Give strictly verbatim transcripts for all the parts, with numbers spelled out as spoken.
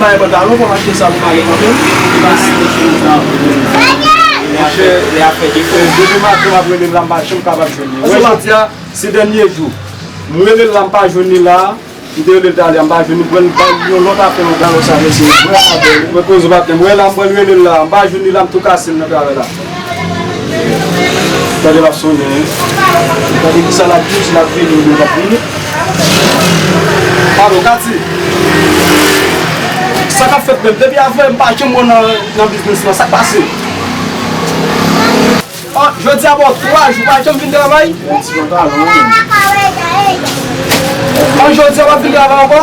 Bay pantalon, fò m achte sa pou mari mwen menm. Monchè, depi maten m ap rele l la, m pa janm kapab jwenn li. Wè, jodi a, se dènye jou. M rele l la, m pa jwenn li la. M te rele l talè a, m pa jwenn li. M pral bay li yon lòt apèl ankò. Alò, sa mesye, vrèman bèl. Mwen poze w pa tande. M wè la, m pral rele l la. M pa jwenn li la, m tou kase l nan travay la. Gade l ap sonnen, hein. Gade kisa l ap di, si l ap vini oubyen l p ap vini. Alo, Katy. Sa k ap fèt menm? Depi avanyè m pa janm wè w nan, nan biznis lan. Sa k pase? Oh, jodi a bon, twa jou pa janm vin travay? Yon ti pantalon, wi. An jodi a w ap vin travay ankò?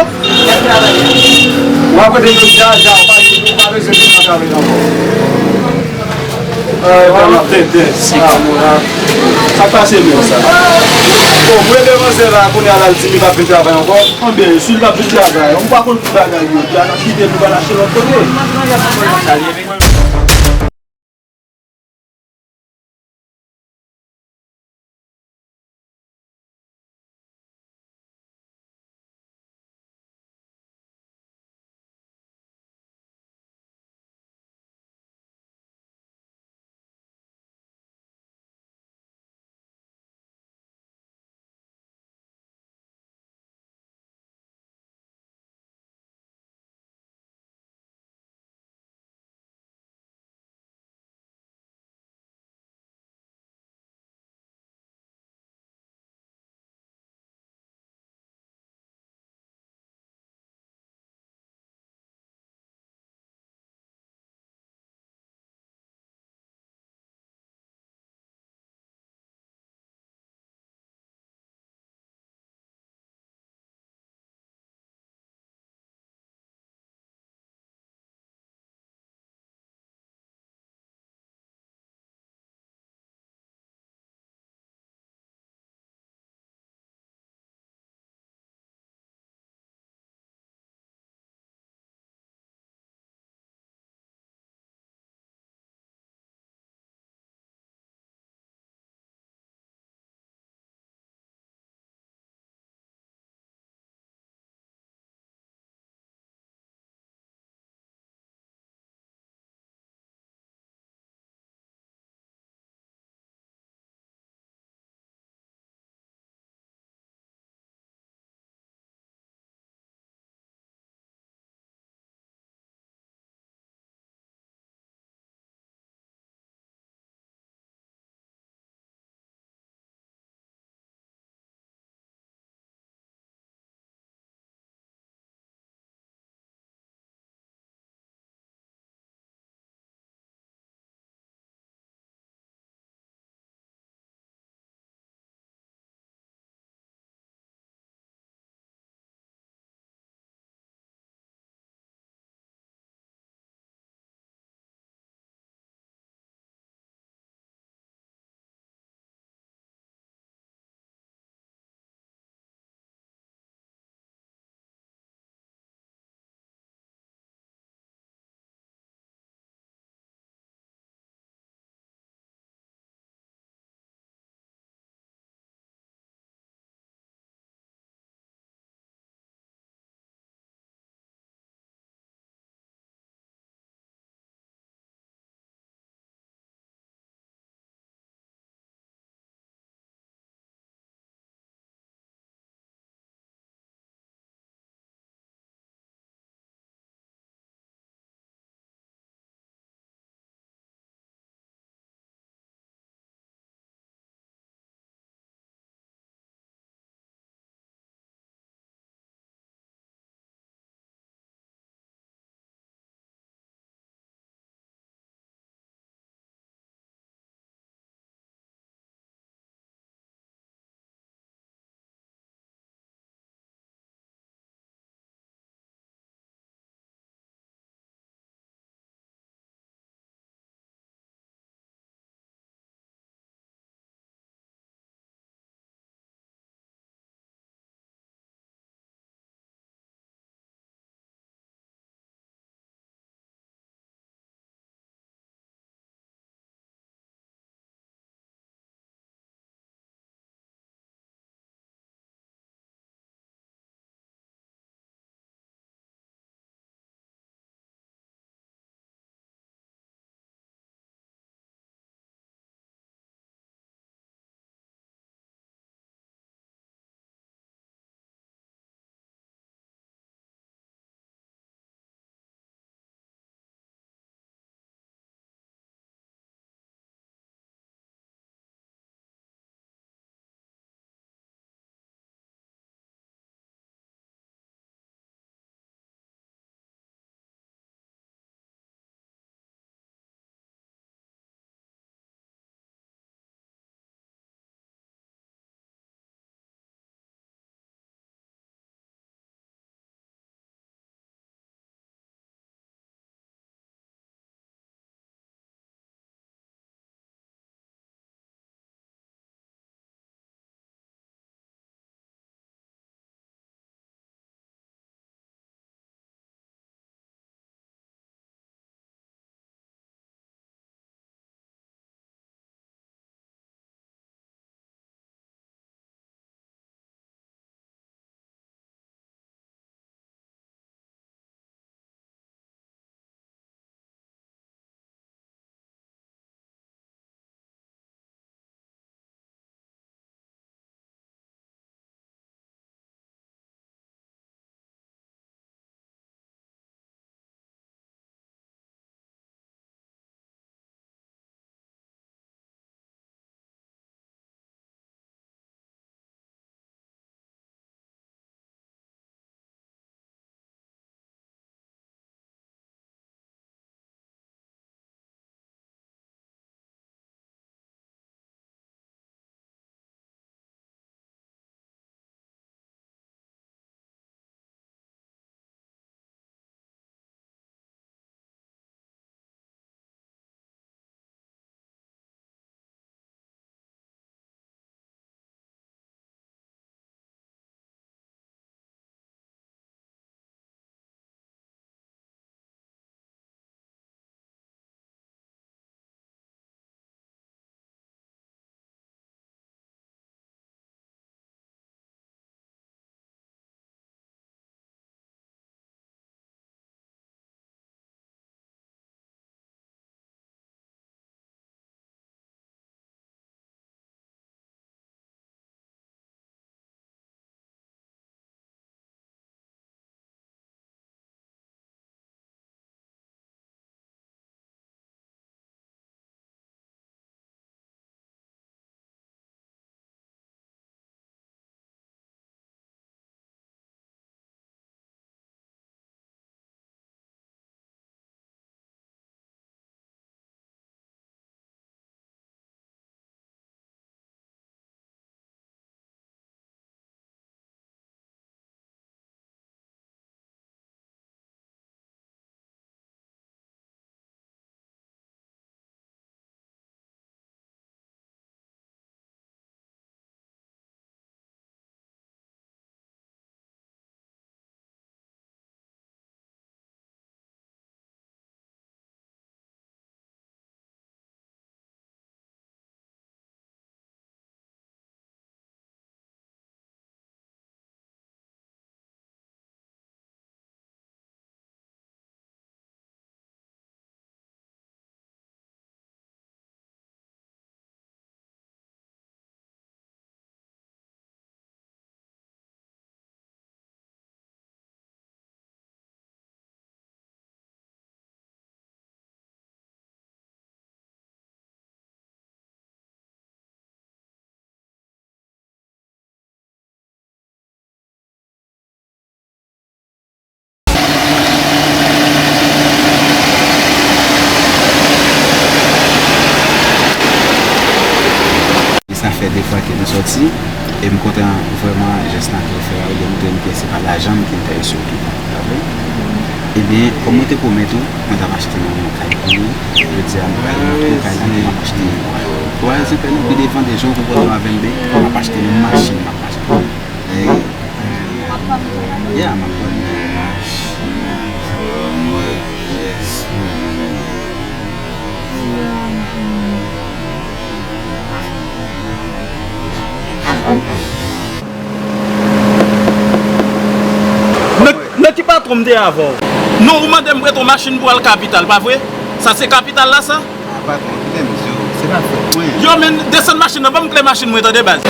W ap rete jodi a, ja, w pa, w pa bezwen vin nan travay ankò. Ay, w ap tenten, si pa moun la. Sa k pase menm sa? Bon, mwen demanzè la, kounye a la, l di li p ap vin travay ankò. Anben, si l p ap vin travay, ou pa konn tout bagay yo, ja, n ap kite l, nou pral achte lòt kote. Sòti, e m kontan vrèman jès la ke w fè a, ou demontre m ke se pa lajan m ki enterese w tou, pa vre? Ebyen, kòm mwen te pwomèt ou, mwen t ap achte yon kay pou ou. Jodi a, m pral montre w kay la ke m ap achte yon. Ou a rezon, fè nou pi devan de jan w konprann avè m, ben, m ap achte yon machin, m ap achte. Eh, yeah, m ap pran. Nan, nan ki patwon m te avè w? Non, ou mande m prete w machin pou al kapital, pa vre? Sa se kapital la, sa? Ah, patwon, kite m di w, se pa fòt mwen. Yo, men, desann machin nan, ban m kle machin mwen, tande, baz.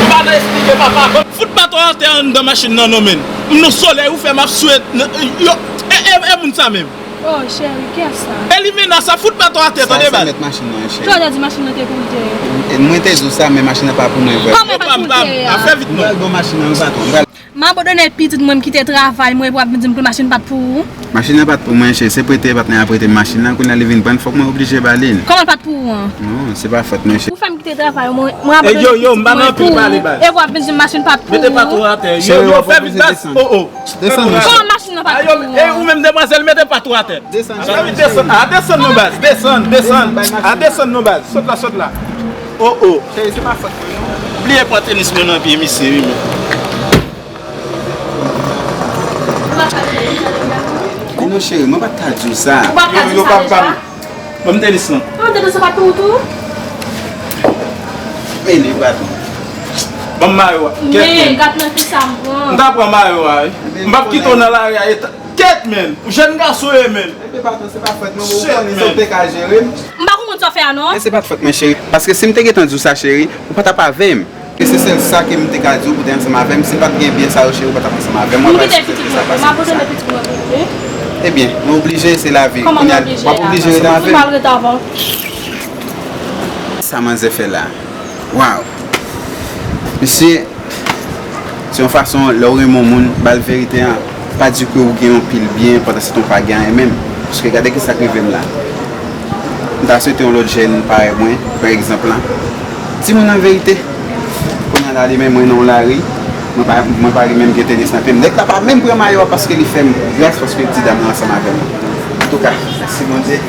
M pa nan esplike, papa. Fout baton atè anndan machin nan, non, men. M nan solèy, ou fè m ap swet. Yo, e, e, e moun sa menm. Oh, cheri, kiyès sa? E li menas sa, fout baton atè, tande, baz. Sa se mèt machin nan, cheri. Kiyès ki di machin nan te pou li te ye? E mwen te di w sa, men machin nan pa pou mwen, vrè. Kòman pa pou li te ye a? Fè vit, non. M pral ban w machin nan, wi, patwon. M pral M abandone pitit mwen, m kite travay mwen, epi w ap vin di m ke machin pa t pou ou. Machin nan pa t pou mwen, cheri, se prete patnè a prete m machin nan, kounye a li vin pran l, fòk mwen oblije ba li l. Kòman l pa t pou ou an? Non, se pa fòt mwen, cheri. Ou fè m kite travay mwen, mwen abandone pitit mwen pou ou, epi w ap vin di m machin pa t pou ou. Mete patwon atè. Yo, yo, fè vit, baz. Oh, oh. Desann, non. Kòman machin nan pa t pou ou an? E ou menm, demwazèl, mete patwon atè. Desann, cheri. Desann, ah, desann non, baz. Desann, desann. Ah, desann non, baz. Sot la, sot la. Oh, oh. Cheri, se pa fòt mwen, non. Bliye pran tenis mwen nan pye misye, wi, men. Non, cheri, mwen pa t ka di w sa. Ou pa t ka di sa deja? Ban m tenis lan. An, tenis lan pa t pou ou tou? Men li pa t. Ban m mayo a. Men, gad nan kisa m pran. M ta pran mayo a, wi. M p ap kite w nan lari a eta. Kèt, men. Ou jèn gason ye, men. Ebyen, patwon, se pa fòt mwen, ou konnen sa w te ka jere m. M pa konprann sa w fè a, non. Men se pa t fòt mwen, cheri. Paske si m te gentan di w sa, cheri, ou pa t ap avè m. E se sèl sa ke m te ka di w pou w te ansanm avè m. Si m pa t gen byen sa yo, cheri, ou pa t ap ansanm avè m. M kite pitit mwen, m abandone pitit mwen pou ou, wi. Ebyen, mwen oblije, se lavi. Kòman mwen oblije? W ap oblije rete avè m. Ou mal rete avè w. Sa manzè fè la. Waw. Mesye, se yon fason, lè w renmen yon moun, ba l verite a, pa di ke ou gen yon pil byen pandan se tan w pa gen anyen menm. Paske gade ki sa k rive m la. M ta swete yon lòt jèn parèy mwen, pa egzanp la, di moun nan verite. Kounye a la, li menm mwen nan yon lari, mwen pa, mwen pa li menm gen tenis nan pye m. Nèg la pa menm pran mayo a paske li fè m gras paske l di dam nan ansanm avè m. Antouka, mèsi Bondye.